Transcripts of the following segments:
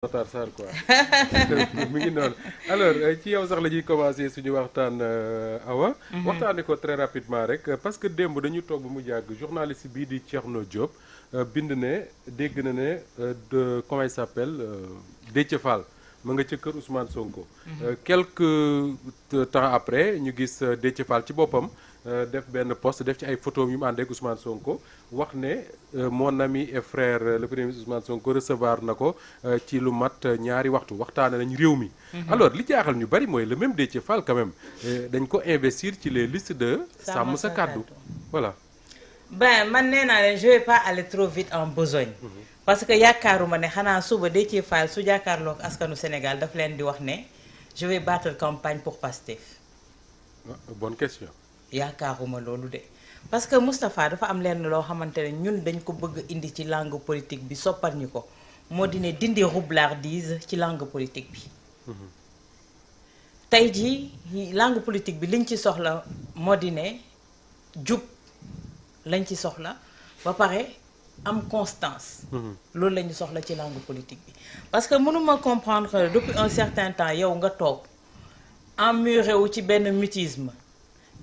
Matar Sarr quoi mi ngi noonu alors ci yow sax la ñuy commencer suñu waxtaan Awa. waxtaanee ko très rapidement rek parce que démb dañu toog ba mu jàgg journaliste bii di Thierno Diop bind ne dégg na ne de comment il s'appelle Déthié Fall ma nga ca kër Ousmane Sonko. quelques temps après ñu gis Déthié Fall ci boppam. def benn post def ci ay photos yu mu ànd ak Ousmane Sonko wax ne mon ami et frère le premier ministre Ousmane Sonko recevoir na ko ci lu mat ñaari waxtu waxtaane nañ réew mi. alors li jaaxal ñu bari mooy le même Déthié Fall quand même dañ ko investir ci les listes de. sàmm sa kàddu voilà. ben man nee naa leen je vais pas aller trop vite en besogne. parce que yaakaaruma ne xanaa suba Déthié Fall su jàkkaarloog askanu Sénégal daf leen di wax ne je vais battre campagne pour Pastef. bonne question. yaakaaruma loolu de parce que Moustapha dafa am lenn loo xamante ne ñun dañ ko bëgg indi ci langue politique bi soppal ñu ko moo di ne dindi roublardise ci langue politique bi. tey jii langue politique bi liñ ci soxla moo di ne jub lañ ci soxla ba pare am constance. loolu la ñu soxla ci langue politique bi parce que mënuma comprendre que depuis un certain temps yow nga toog emmuré wu ci benn mutisme.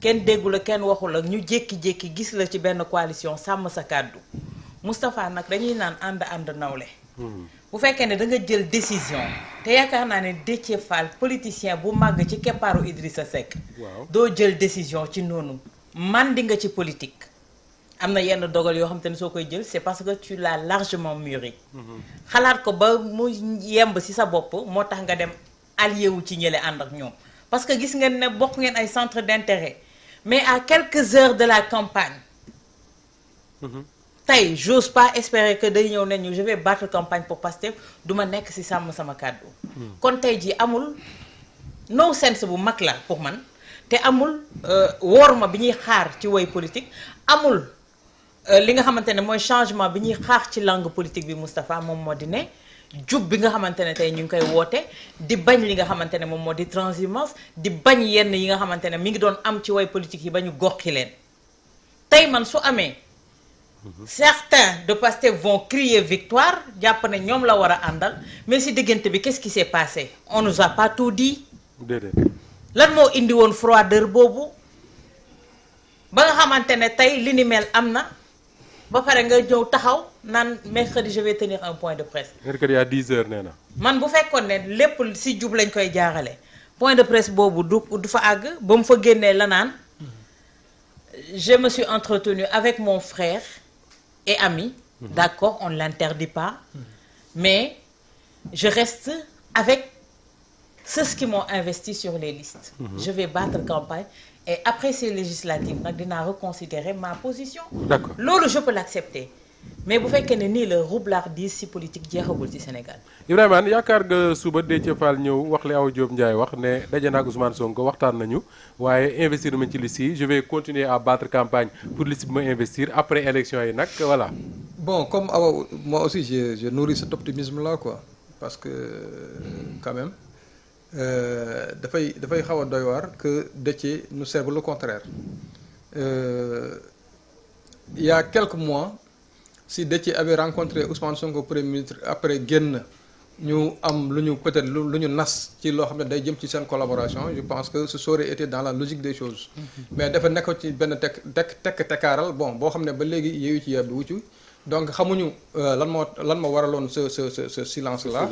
kenn déggu la kenn waxu la ñu jékki-jékki gis la ci benn coalition sàmm sa kàddu Moustapha nag dañuy naan ànd nawle. bu fekkee ne da nga jël décision te yaakaar naa ne Déthié Fall politicien bu màgg ci keppaaru Idrissa Seck. waaw doo jël décision ci noonu màndi nga ci politique. am na yenn dogal yoo xam te ne soo koy jël c'est parce que tu l'as largement mûri. xalaat ko ba mu yemb ci sa bopp moo tax nga dem allié wu ci ñële ànd ak ñoom parce que gis ngeen ne bokk ngeen ay centre d'intérêt. mais à quelques heures de la campagne tey j'ose pas espérer que day ñëw ne ñu je vais battre campagne pour Pastef du ma nekk ci sàmm sama kàddu kon tey jii amul no sense bu mag la pour man te amul worma bi ñuy xaar ci woy politique amul li nga xamante ne mooy changement bi ñuy xaar ci langue politique bi Moustapha moom moo di ne jub bi nga xamante ne tey ñu ngi koy woote di bañ li nga xamante ne moom moo di transhumance di bañ yenn yi nga xamante ne mi ngi doon am ci way politique yi ba ñu goxi leen tey man su amee certains de Pastef vont crier victoire jàpp ne ñoom la war a àndal mais si diggante bi qu'est-ce qui s'est passé on nous a pas tout dit déedéet lan moo indi woon froideur boobu ba nga xamante ne tey li ni mel am na ba pare nga ñëw taxaw naan mercredi je vais tenir un point de presse. mercredi à 10h nee na. man bu fekkoon ne lépp si jub lañ koy jaarale point de presse boobu du fa àgg ba mu fa génnee la naan je me suis entretenu avec mon frère et ami. D'accord, on ne l'interdit pas. Mais je reste avec ceux qui m'ont investi sur les listes. Je vais battre campagne. Et après ces législatives nag dinaa reconsidérer ma position. D'accord. loolu je peux l'accepter mais bu fekkee ne nii la roublardise ci politique jeexagul ci Sénégal. Ibrahima yaakaar nga suba Déthié Fall ñëw wax li Awa Diop Ndiaye wax ne daje na ak Ousmane Sonko waxtaan nañu waaye investir ma ci liste yi je vais continuer à battre campagne pour liste bi ma investir après élection yi nag voilà. Bon, comme Awa, moi aussi je nourris cet optimisme là quoi parce que quand même. dafay xaw a doy waar que Déthié nous serve le contraire il y a quelques mois si Déthié avait rencontré Ousmane Sonko premier ministre après génn ñu am lu ñu peut-être lu ñu nas ci loo xam ne day jëm ci seen collaboration je pense que ce aurait été dans la logique des choses mais dafa nekk ci benn tekkaaral bon boo xam ne ba léegi yeeyu ci yàbbi wuccu donc xamuñu lan moo waraloon ce silence là.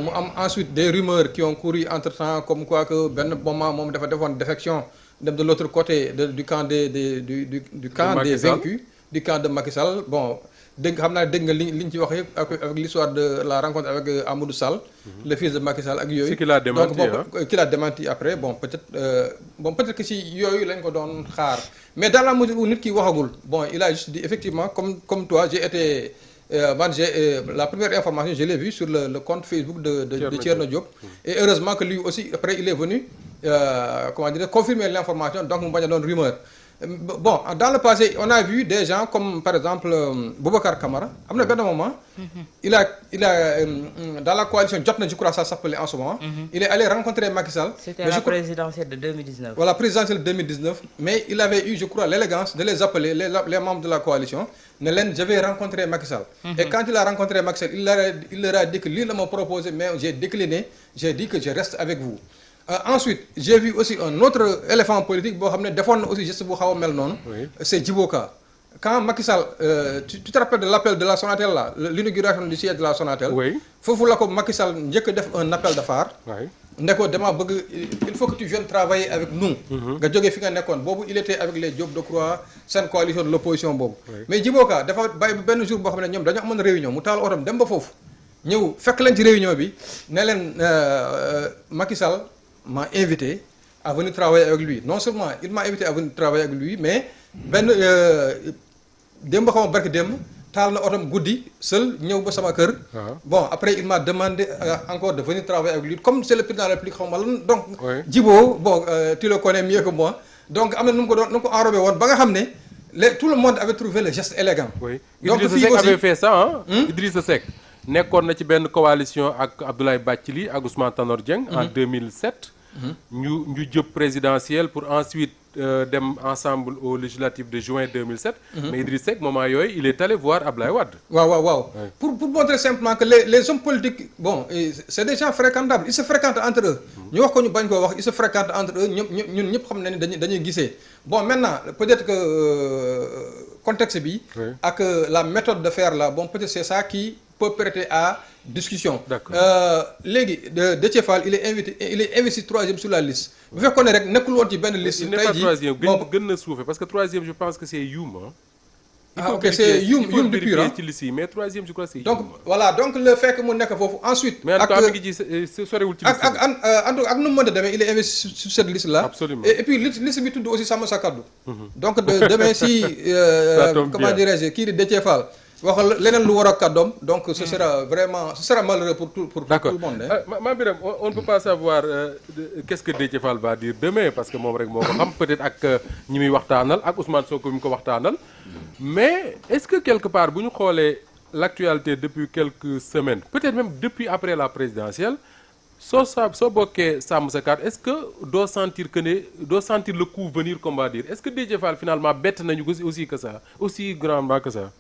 mu am ensuite des rumeurs qui ont couru entre-temps comme quoi que benn moment moom dafa defoon défection dem de l'autre côté du camp du camp des vaincus du camp de Macky Sall bon xam naa dégg nga li ñu ci wax yëpp avec l'histoire de la rencontre avec Amadou Sall. le fils de Macky Sall ak yooyu. ce qu'il a démenti donc qu'il a démenti après bon peut-être que si yooyu lañ ko doon xaar mais dans la mesure où nit ki waxagul bon il a juste dit effectivement comme toi j'ai été la première information je l'ai vue sur le compte Facebook de Thierno Diop. Et heureusement que lui aussi après il est venu comment dire confirmer l'information donc mu bañ a doon rumeur. Bon, dans le passé, on a vu des gens comme par exemple Boubacar Camara. À un moment, il a dans la coalition Jotna, je crois que ça s'appelait en ce moment, il est allé rencontrer Macky Sall. C'était la présidentielle de 2019. Voilà, présidentielle de 2019. Mais il avait eu, je crois, l'élégance de les appeler, les membres de la coalition. Je vais rencontrer Macky Sall. Et quand il a rencontré Macky Sall, il leur a dit que lui, il m'a proposé, mais j'ai décliné. J'ai dit que je reste avec vous. Ensuite, j'ai vu aussi un autre éléphant politique, aussi juste c'est Djiboka. Quand Macky Sall, tu te rappelles de l'appel de la Sonatel là, l'inauguration du siège de la Sonatel, Macky Sall a fait un appel de phare. Il faut que tu viennes travailler avec nous. Il était avec les Diop de Croix, c'est une coalition de l'opposition. Mais Djiboka, un jour, il y a une réunion, il y a une réunion, Macky Sall m'a invité à venir travailler avec lui. Non seulement il m'a invité à venir travailler avec lui, mais bon, après il m'a demandé encore de venir travailler avec lui. Comme c'est le président de la République, donc Djibo, bon, tu le connais mieux que moi. Donc, tout le monde avait trouvé le geste élégant. Oui. Donc, Idrissa Seck avait fait ça, hein? Idrissa Seck. Nekkoon na ci benn coalition ak Abdoulaye Bathily ak Ousmane Tanor Dieng en 2007. ñu jëp présidentielle pour ensuite dem ensemble au législatif de juin 2007. Mais Idrissa Seck moment yooyu il est allé voir Abdoulaye Wade. Waaw. Pour montrer simplement que les hommes politiques, bon, c'est des gens fréquentables, ils se fréquentent entre eux. Ñu wax ko ñu bañ ko wax, ils se fréquentent entre eux, ñun ñëpp xam nañ dañuy gisee. Bon, maintenant, peut-être que contexte bi ak la méthode de faire là, bon, peut-être c'est ça qui peut prêter à discussion. Déthié Fall, il est investi troisième sur la liste. Vous faites connaître rek nekkul woon ci benn liste. Il n'est pas troisième, gën na suufe parce que troisième je pense que c'est Youm. Ok, c'est Youm du pur. Mais troisième je crois c'est Youm. Donc voilà, donc le fait que mu nekk foofu ensuite. Mais en tout cas mi ngi ci sorewul ci liste. ak nu mu mën a demee il est investi sur cette liste là. Absolument. Et puis liste bi tudd aussi Sàmm Sa Kàddu. Donc demain si comment dirais-je kii di Déthié Fall wax leneen lu war a kàddoom, donc ce sera malheureux pour tout le monde. Mame Birame, on ne peut pas savoir qu'est-ce que Déthié Fall va dire demain parce que moom rek moo ko xam peut-être ak ñi muy waxtaanal ak Ousmane Sonko mi ko waxtaanal. Mais est-ce que quelque part bu ñu xoolee l'actualité depuis quelques semaines, peut-être même depuis après la présidentielle, soo bokkee Sàmm Sa Kàddu, est-ce que doo sentir le coup venir, comme on va dire? Est-ce que Déthié Fall finalement bett nañu ko aussi que ça, aussi grandement que ça?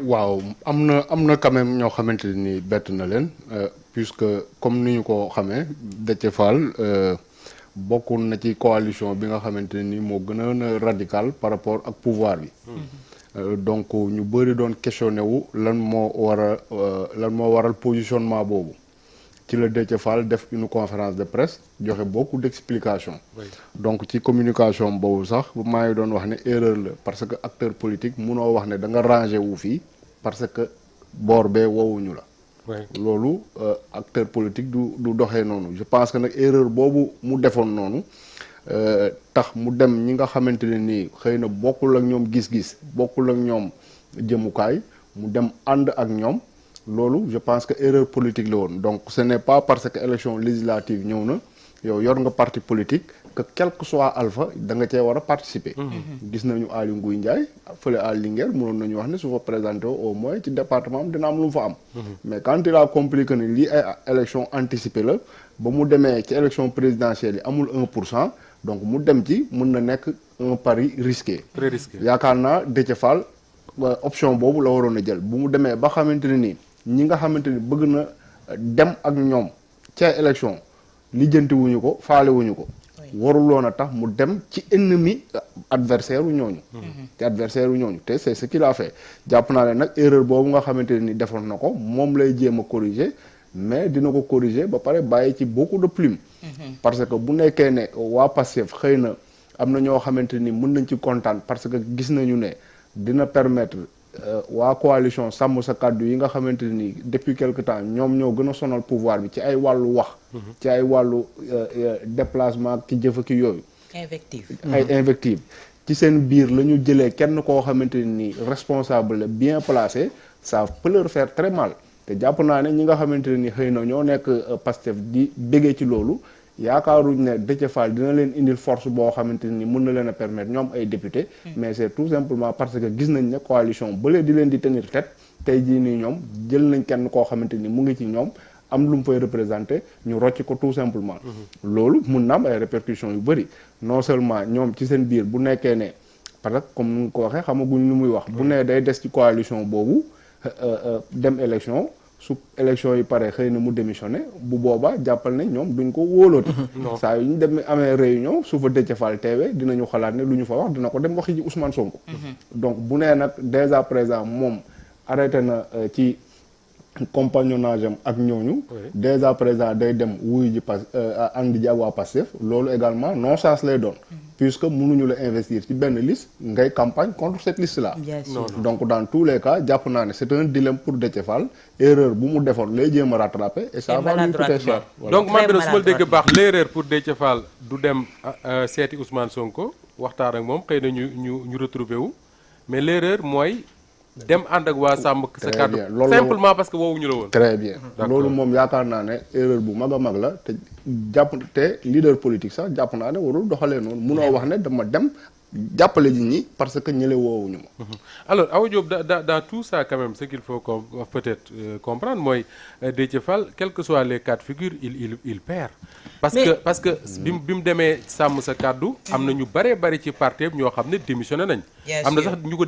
Waaw, am na quand même ñoo xamante ni bett na leen puisque comme ni ñu ko xamee Déthié Fall bokkoon na ci coalition bi nga xamante ni moo gën a radical par rapport ak pouvoir bi. Donc ñu bëri doon questionné wu lan moo waral positionnement boobu. Ci la Déthié Fall def une conférence de presse joxe beaucoup d'explications. Donc ci communication boobu sax maa ngi doon wax ne erreur la parce que acteur politique munoo wax ne da nga rangé wu fii parce que boor bee woowuñu la. Loolu acteur politique du doxee noonu. Je pense que nag erreur boobu mu defoon noonu tax mu dem ñi nga xamante ne nii xëy na bokkul ak ñoom gis-gis bokkul ak ñoom jëmukaay mu dem ànd ak ñoom. Loolu je pense que erreur politique la woon. Donc ce n'est pas parce que élection législative ñëw na yow yor nga parti politique que quel que soit alpha da nga cee war a participer. Gis nañu Aly Ngouille Ndiaye fële à Linguère mënoon nañu wax ne su fa présenté au moins ci département am dina am lu mu fa am. Mais quand il a compris que ne lii ay élection anticipée la ba mu demee ci élection présidentielle yi amul 1%, donc mu dem ci mën na nekk un pari risqué. Très risqué. Yaakaar naa Déthié Fall option boobu la waroon a jël bu mu demee ba xamante ne nii ñi nga xamante ni bëgg na dem ak ñoom ca élection lijjanti wuñu ko faale wuñu ko waruloon a tax mu dem ci ennemi adversaire u ñooñu te adversaire u ñooñu te c'est ce qu'il a fait. Jàpp naa ne nag erreur boobu nga xamante ne ni defoon na ko moom lay jéem a corriger mais dina ko corriger ba pare bàyyi ci beaucoup de plume parce que bu nekkee ne waa Pastef xëy na am na ñoo xamante ni mën nañ ci kontaan parce que gis nañu ne dina permettre waa coalition Sàmm Sa Kàddu yi nga xamante ni depuis quelque temps ñoom ñoo gën a sonal pouvoir bi ci ay wàllu wax ci ay wàllu déplacement ki jëfa ki yooyu ay invective ci seen biir la ñu jëlee kenn koo xamante ni responsable bien placé ça peut leur faire très mal te jàpp naa ne ñi nga xamante ni xëy na ñoo nekk Pastef di béggee ci loolu yaakaaruñ ne Déthié Fall dina leen indil force boo xamante ni mën na leen a permettre ñoom ay député mais c'est tout simplement parce que gis nañ ne coalition bële di leen di tenir tête tey jii nii ñoom jël nañ kenn koo xamante ni mu ngi ci ñoom am lu mu fay représenté ñu rocc ko tout simplement loolu mun na am ay répercussions yu bëri non seulement ñoom ci seen biir bu nekkee ne parce que comme ni nga ko waxee xamaguñ lu muy wax bu nee day des ci coalition boobu dem élection su élection yi pare xëy na mu démissionné bu boobaa jàppal ne ñoom duñ ko wóolooti saa yu ñu dem amee réunion su fa Déthié Fall teewee dinañu xalaat ne lu ñu fa wax dina ko dem waxi ji Ousmane Sonko donc bu nee nag dès à présent moom arrêté na ci compagnonnage am ak ñooñu dès à présent day dem wuyu ji ànd ji ak waa Pastef loolu également non chance lay doon puisque mënuñu la investir ci benn liste ngay campagne contre cette liste là donc dans tous les cas jàpp naa ne c'est un dilemme pour Déthié Fall erreur bu mu defoon lay jéem a rattraper et ça va lui coûter cher donc man su ma dégg baax l'erreur pour Déthié Fall du dem seeti Ousmane Sonko waxtaan ak moom xëy na ñu retrouver wu mais l'erreur mooy dem ànd ak waa sàmm sa kàddu simplement parce que woowuñu la woon. très bien loolu moom yaakaar naa ne erreur bu mag a mag la te leader politique sax jàpp naa ne warul doxalee noonu munoo wax ne dama dem jàppale ji ñi parce que ñële woowuñu ma. alors Awa Diop dans tout ça quand même ce qu'il faut peut-être comprendre mooy Déthié Fall quels que soient les cas de figure il perd. parce que bi mu demee sàmm sa kàddu am na ñu bari ci parti ñoo xam ne démissionné nañ. am na sax ñu ko